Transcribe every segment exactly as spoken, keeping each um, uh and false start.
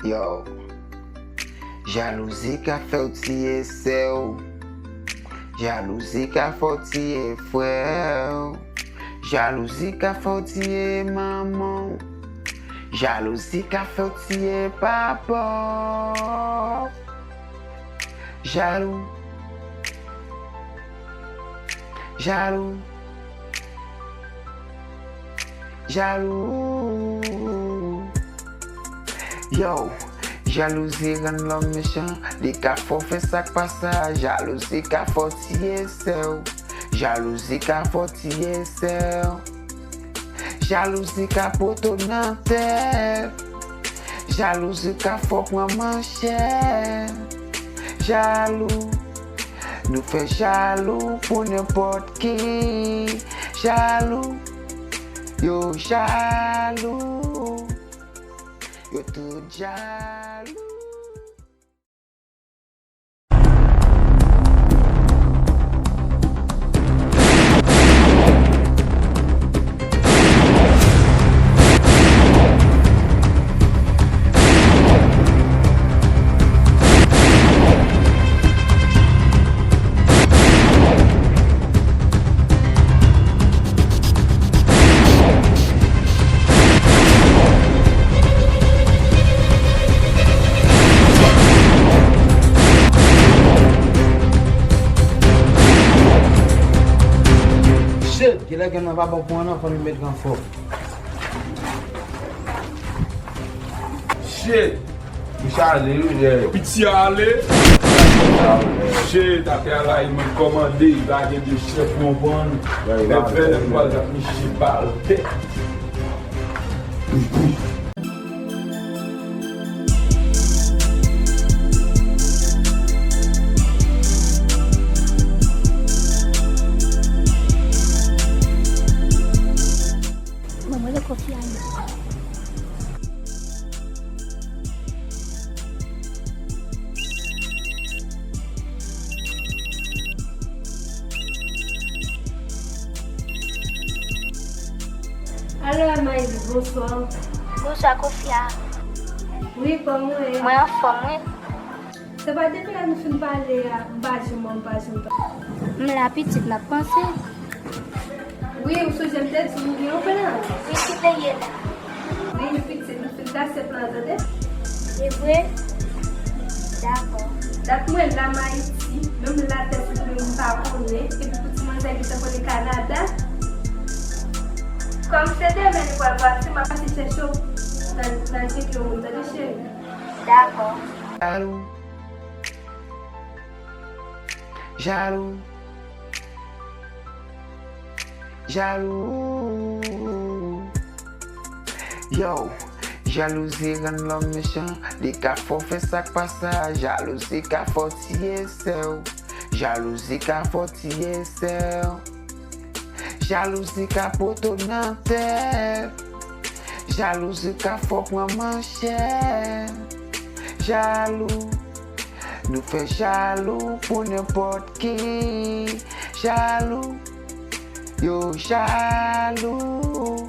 Yo, jalouzi ka fè w tiye sè w. Jalouzi ka fè w tiye frè w. Jalouzi ka fè w tiye manman w. Jalouzi ka fè w tiye papa w. Jalou. Jalou. Jalou. Yo, jalouzi rann lòm mechan, li ka fè w fè sa k pa sa, jalouzi ka fè w tiye sè w, jalouzi ka fè w tiye sè w. Jalouzi ka pote w nan tèt. Jalouzi ka fè w pran manchèt. Jalou. Nou fè jalou pou nenpòt ki. Jalou. Yo jalou. Yo tout jalou. Shit, genlè gen nan pa bon pou an non, fò nou met ranfò. Shit! Piti ale wi, yeah. Piti ale. Shit, afè a la, e mwen k kòmande, pa gen de chèf, ou konprann. Lè vèlè m pral dat miche bal tèt. Mwen, mwen, le kofi a. Alo, Amaïs, bonswa. Bonswa, Kofia. Wi, kòman w ye? Mwen anfòm, wi. Se pa depi lè nou fin pale a, m pa jwenn ou, m pa jwenn ou. M la pitit, m ap panse. Wi, ou sonje m te di nou gen yon plan. Wi, ki plan ye la? Wi, nou pitit, nou fin kase plan an, tande? Se vre? Dakò. Dat mwen la m Ayiti, menm latès li menm m pa konnen, epi pou ti manzè gentan konnen Kanada. Kòm se demen li pral pati, m ap pase chèche w nan, nan tcheke yon moun, tande cheri? Dakò. Jalou. Jalou. Jalou. Yo, jalouzi rann lòm mechan, li ka fè w fè sa k pa sa, jalouzi ka fè w tiye sè w, jalouzi ka fè w tiye sè w. Jalouzi ka pote w nan tèt. Jalouzi ka fè w pran manchèt. Jalou. Nou fè jalou pou nenpòt ki. Jalou. Yo jalou.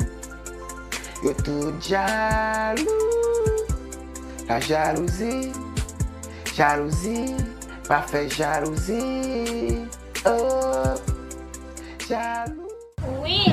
Yo tout jalou. La jalouzi. Jalouzi. Pa fè jalouzi. Oh, jalou. Wi.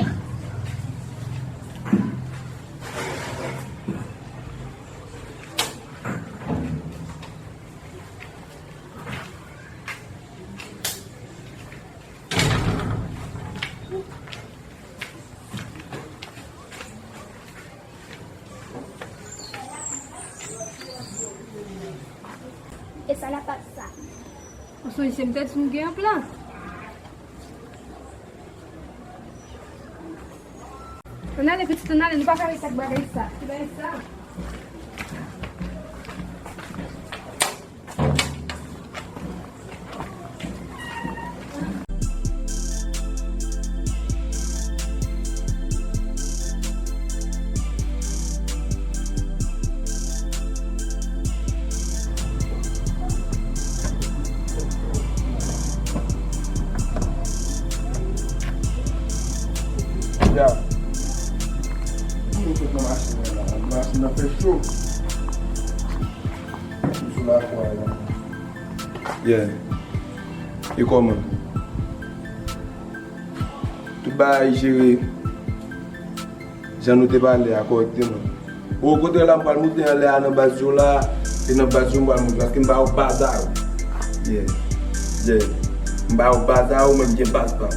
E sa la pa sa. Ou sonje m te di nou gen yon plan? Ann ale, pitit, ann ale, nou pa ka ret ak bagay sa. Ki bagay sa? Ya. Ki nou fèt nan machin nan la? Machin nan fè cho. Lakay la. Yeah. E kòman? Tout bagay jere jan nou te pale a kòrèkteman. O kontrè la, m pral moute anlè a nan baz yo la. E nan baz yo m pral moute paske m pa yo baz a yo. Yeah. Yeah. M pa yo baz a yo, men m gen baz pa m.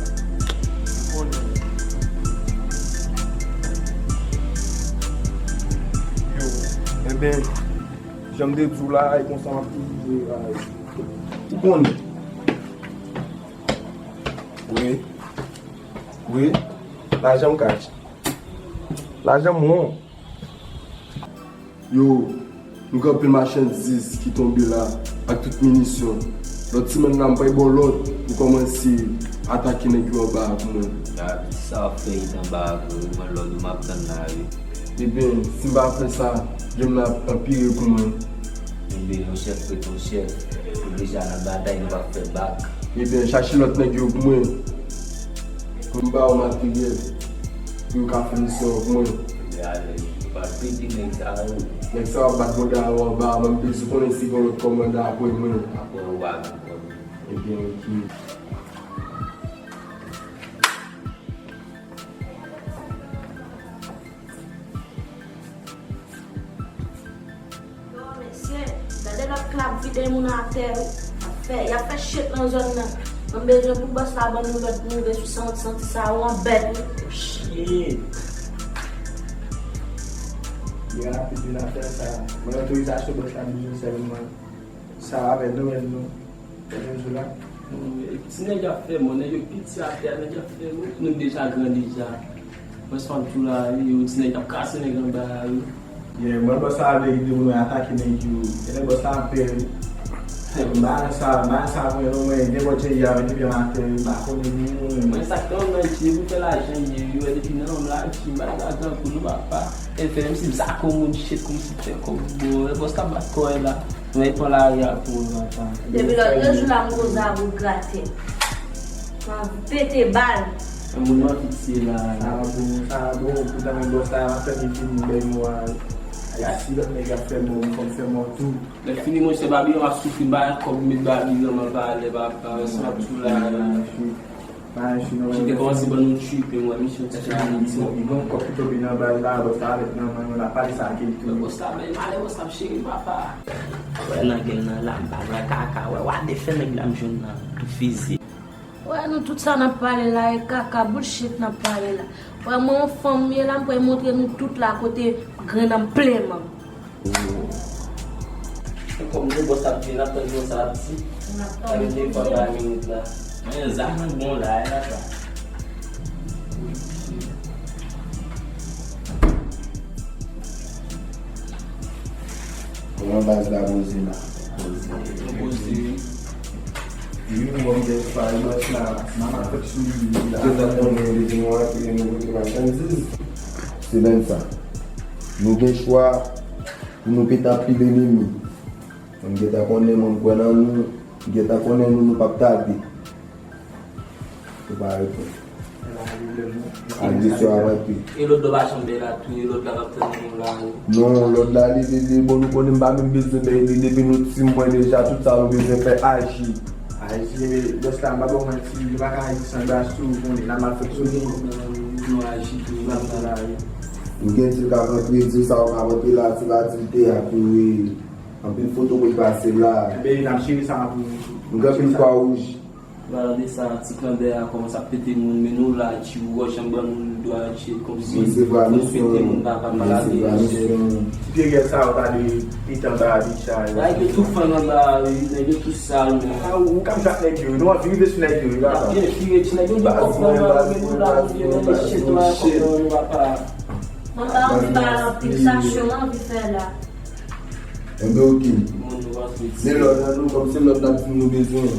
Yo, enben, jan m te di w la, e konsa m ap toujou jere bagay. Ou konnen. Wi. Wi. Lajan m ka achte. Lajan m won. Yo, nou gen anpil machandiz ki tonbe la ak tout minisyon. Lòt semèn la, m pral ba w lòd pou kòmanse atake nèg yo anba a pou mwen. Sa w ap fè isit anba a pou mwen, lòd ou m ap tann la, wi. Ebyen, si m pa fè sa, game nan ap anpire pou mwen. Ebyen, yon chèf ret yon chèf. Nou deja nan batay, nou p ap fè bak. Ebyen, chache lòt nèg yo pou mwen. Pou m ba yo materyèl. Pou yo ka fè misyon an pou mwen. Ebyen, ale, nou pral pete nèg sa yo. Nèg sa yo ap bat bòda yo anba a, mwen m bezwen konnen si gen lòt kòmandan apre mwen. Apre ou a gen pwoblèm. Ebyen, oke. Yo, mesye, gade lòt klab vide moun atè, wi. Y ap fè, y ap fè shit nan zòn nan. Mwen bezwen pou bòs la ban nou lòd moute sou santi, santi sa yo an bèt, wi. Shit. Li rapid vin ap fè sa. Mwen otorizasyon bòs la bezwen sèlman. Sa avè nou menm nou. Tèt anjou la. Ti nèg ap fè mò, nèg yo piti atè a, nèg ap fè mò. Nou deja gran deja. Mwen santi tou la, wi, yo, ti nèg ap kase nèg anba a, wi. Yeah, mwen bòs la vle ede pou nou atake nèg yo. Genlè bòs la pè, wi. Mwen sa, mwen sa, mwen non, mwen gen bòt je ya, mwen depi maten, wi, pa konnen moun. Mwen sa k nan nan je pou fè lajan ye, wi, wè depi nan m la, je m pa gagan pou nou papa. E fè menm si m sa kon moun shit, kòm si fè kòm bon, lè bòs la bat kò la. Mwen pran lari a pou mwen, papa. Depi lòt de jou la, m gwo zabou grate. M ap pete bal. Moun nan fikse la. Sa bon, sa bon, poutan men bòs la, m ap tann li fini bay mò a. Ay, si lòt nèg ap fè mò, m konn fè mò tou. Lè fini, monchè, Babilòn ap soufri, m pa gen kòb, m met Babilòn, m ap ale, papa, sa ap tou la. Ki te kòmanse ban nou tripe, mwen, misyon ti jan li di. Li gon kòb ki tonbe nan bal la, bòs la avèk nan men l, l ap pale sa ak li tou. Bòs la, men malè bòs la ap cheri papa. Wè nan gen nan la, m pa pran kaka, wè, wade fè nèg la m jwenn nan, tou fizi. Wè nou tout sa n ap pale la, e kaka, bullshit n ap pale la. Wè mwen yon fanm m ye la, m pral montre nou tout la kote grenn nan m plen men m. Se kòm nou bòs ap di, n ap tann nou sa l ap di. N ap tann nou. Sa vle di fò bay minit la. Men zam nan bon la, e la sa. Kòman baz la poze la? Poze. Poze. Wi, mwen gen pa bòs la. Mama fèk sou li la. Yo ta konnen li di nou antre nou pote machandiz. Se menm sa. Nou gen chwa pou nou pete anpil enemi. Mwen gentan konnen, mwen kwè nan nou. Mwen gentan konnen nou, nou p ap tade. Ou pa reponn. Agresyon ap antre. E lòt la pa janm bèl la tou, e lòt la p ap tann nou la. Non, lòt la, li, li, li, bon, nou konnen m pa menm bezwen bèy li, depi nou ti mwen deja, tout sa nou bezwen fè, aji. Aji, bòs la, m pa ba w manti, li pa ka aji san baz tou, ou konnen, n ap mal fè sou li. Nou aji tou, nou ap travay. Nou gen dil k ap antre, dil sa yo k ap antre la, se pa dil teyat yo ye. Anpil foto pou l pase la. Ebyen, n ap jere sa pou nou. Nou gen anpil kwa wouj. Palan de sa, ti klandè a kòmanse ap pete moun, men nou la, ti wòch anba nou, nou dwe aji kòmsi fò nou pete moun, papa, malade, misye. Ti pye gèl sa yo ta dwe pete anba a, bitch sa yo. Nèg yo tou fann anba a, wi, nèg yo tou sal, men. A, ou k ap jwe ak nèg yo, nou anvi rive sou nèg yo, wi, papa. N ap byen vire, ti nèg yo gen kòb nan men yo, men nou la, nou vye nèg yo chèt, nou pa gen kòb nan men nou, papa. Mwen pa anvi pale anpil, sa cho m anvi fè la. Enben, oke. Men lòd nan nou, kòm se lòd n ap di nou bezwen.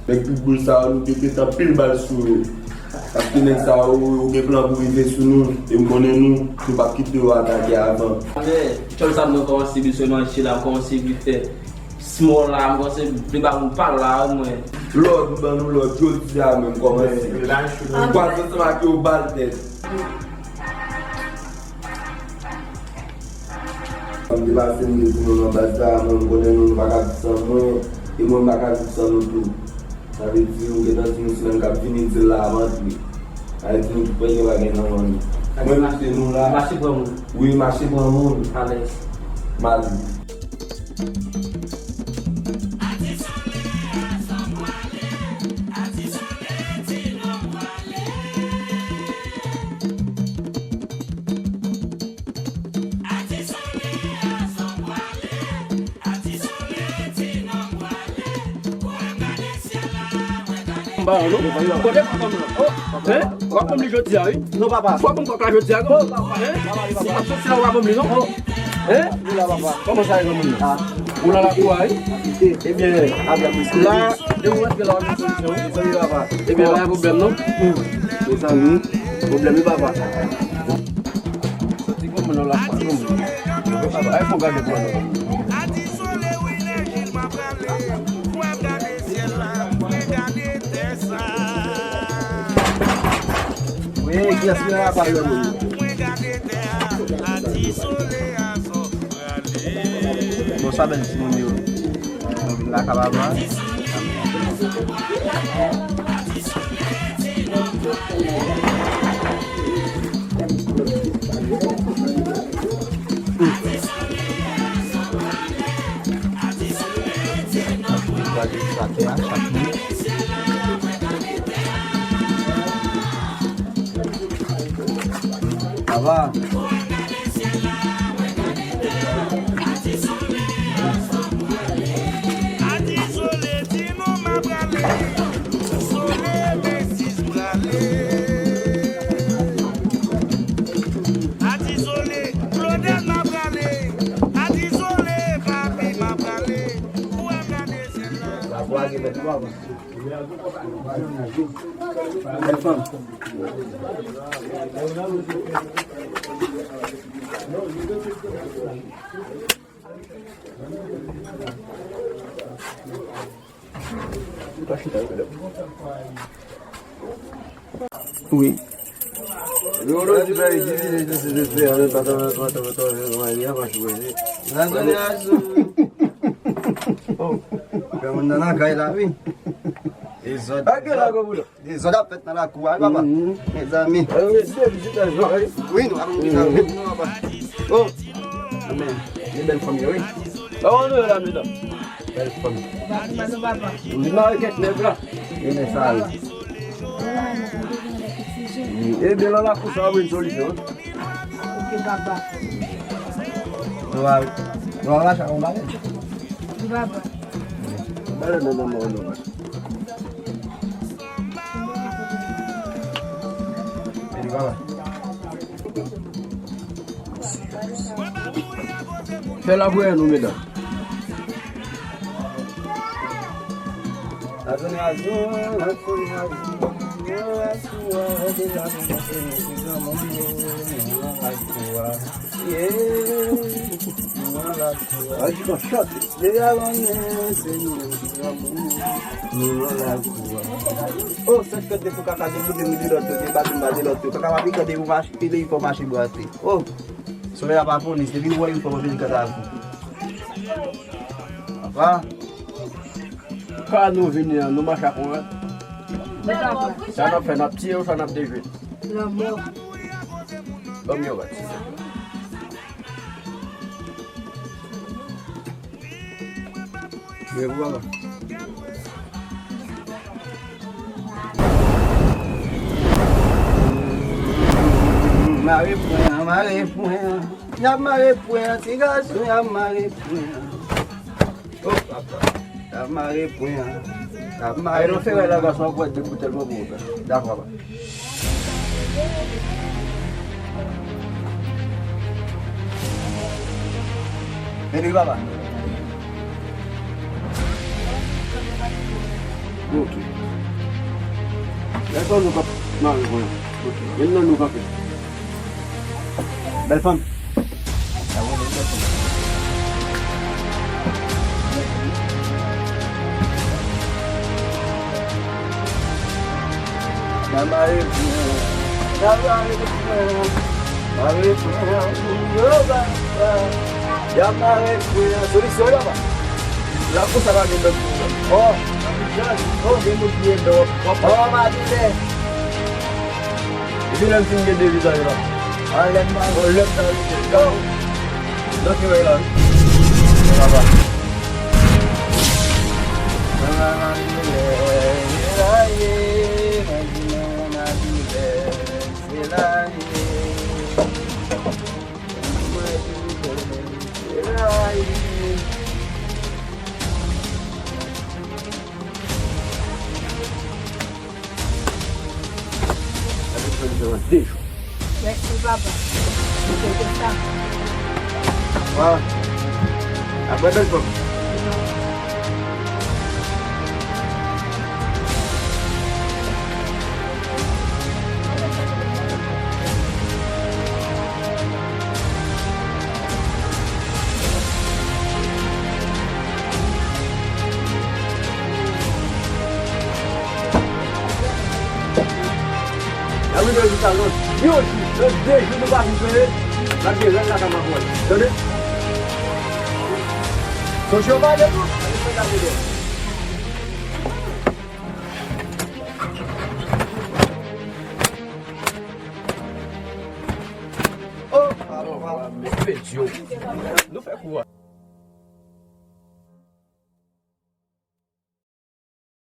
Nèg pitbull sa yo, nou te pete anpil bal sou yo. Paske nèg sa yo, yo gen plan pou rive sou nou. E m konnen nou, nou p ap kite yo atake avan. Men, tchòl sa mwen kòmanse bezwen manje la, m kòmanse vle fè small la, m kòmanse vle ba moun pa la, mwen. Lòd, m ban nou lòd, jodi a menm, kòmanse. Kwaze ansanm ak yo, bal tèt. M te pase, m te di nou nan baz la, mwen, m konnen nou, nou pa ka viv san mwen, e mwen, m pa ka viv san nou tou. Sa vle di, ou gentan di nou semèn k ap vini, di l la ap antre. Sa vle di, nou tout prèske pa gen nan men nou. Mwen, m achte nou la. Mache pran moun. Wi, mache pran moun. Alèz. M al. M ba w non. Kote papa m nan? Hein? W ap ban m li jodi a, wi. Non, papa. W ap ban m kòk la jodi a, non? Hein? Si w ap soti la, w ap ban m li, non? Hein? Wi la, papa. Kòman sa ye, granmoun nan? Ou nan lakou a, wi? Ebyen, la, depi w rantre la, w ap jwenn solisyon, wi. Wi, papa. Ebyen, pa gen pwoblèm, non? Mezanmi, pwoblèm, wi, papa. Soti granmoun nan lakou a, granmoun. Papa, ay, fò gade pwoblèm. Syèl la, mwen gade tè sa. Wi, kiyès ki nan lakou a, granmoun? Mwen gade tè a, ati sole a sot prale. Bon, sa bèl timoun yo. Mwen vin lakay papa. Gade chak la, chak moun. Sa va? Ati sole, Tino m ap prale. Sole, Mesis prale. Ati sole, Claudel m ap prale. Ati sole, papi m ap prale. Ou ap gade syèl la. Bèl fanm. Wi. Granmoun nan lakay la, wi. Dezòd. Dezòd ap fèt nan lakou a, wi, papa. Mezanmi. Wi, nou ap vin nan wi, nou, papa. Oh. Amèn. Se bèl fanmi, wi. Kòman nou ye la, medam? Bèl fanmi. Ou vin mare kèk nèg la? E men sa, wi. Ebyen, nan lakou sa, w ap jwenn solisyon. Ok, papa. Nou va, nou va mache ak yon bagay. Wi, papa. Bagay nan, nan, nan, nan. Fè lapriyè nou, medam. Ay, ti pa chante. Depi avan men, se nou menm ki granmoun. Nou nan lakou a. Oh, sèt fèt de fou kaka de bout de mi de lòt yo, de baton ba de lòt yo. Kaka pa pikan de ou mache, de fò mache bwate. Oh, solèy la pa polis, depi ou wè yon fò vin kanta avou. Papa. Ka nou vini an, nou mache ak yon rad. Sa n ap fè, n ap tiye ou sa n ap dejwe? Lanmò. Ban m yon rad, silvouplè. Leve pou papa. Mare pwen an, mare pwen an. Y ap mare pwen an, ti gason, y ap mare pwen an. Oh, papa. Y ap mare pwen an. Y ap mare pwen an. Ay, nou fè wè la, gason, ap wè de boutèl bonbon, papa. Dakò, papa. Mete papa. Ok. Lè sa nou p ap mare pwen an. Ok. Gen nan nou kanpe. Bèl fanm. N a mare pwen an. N a mare pwen an. Mare pwen an pou yo bay sa. Y ap mare kwe a. Solisyon la, pa. La konsa pa gen dòt moun. Oh. Oh, gen moun ki gen dòt. Oh, Madilè. Epi lè m fin gen de vizaj la. Anlè m pa. Oh, lè m ta rive. Yo. Dòt ki wè la, wi. Papa. Madilè, Madilè, Madilè, se la ye. Mèsi, papa. Se pou sa. Ah. Apre bèl fanm. N ap rive jis a lòt. Yon jou, lòt de jou nou pa vin peye, n ap gen rèl lakay m avè w. Tande? Sonje w pale tou? Oh, papa. Mesye Diyo. Nou fè kou a.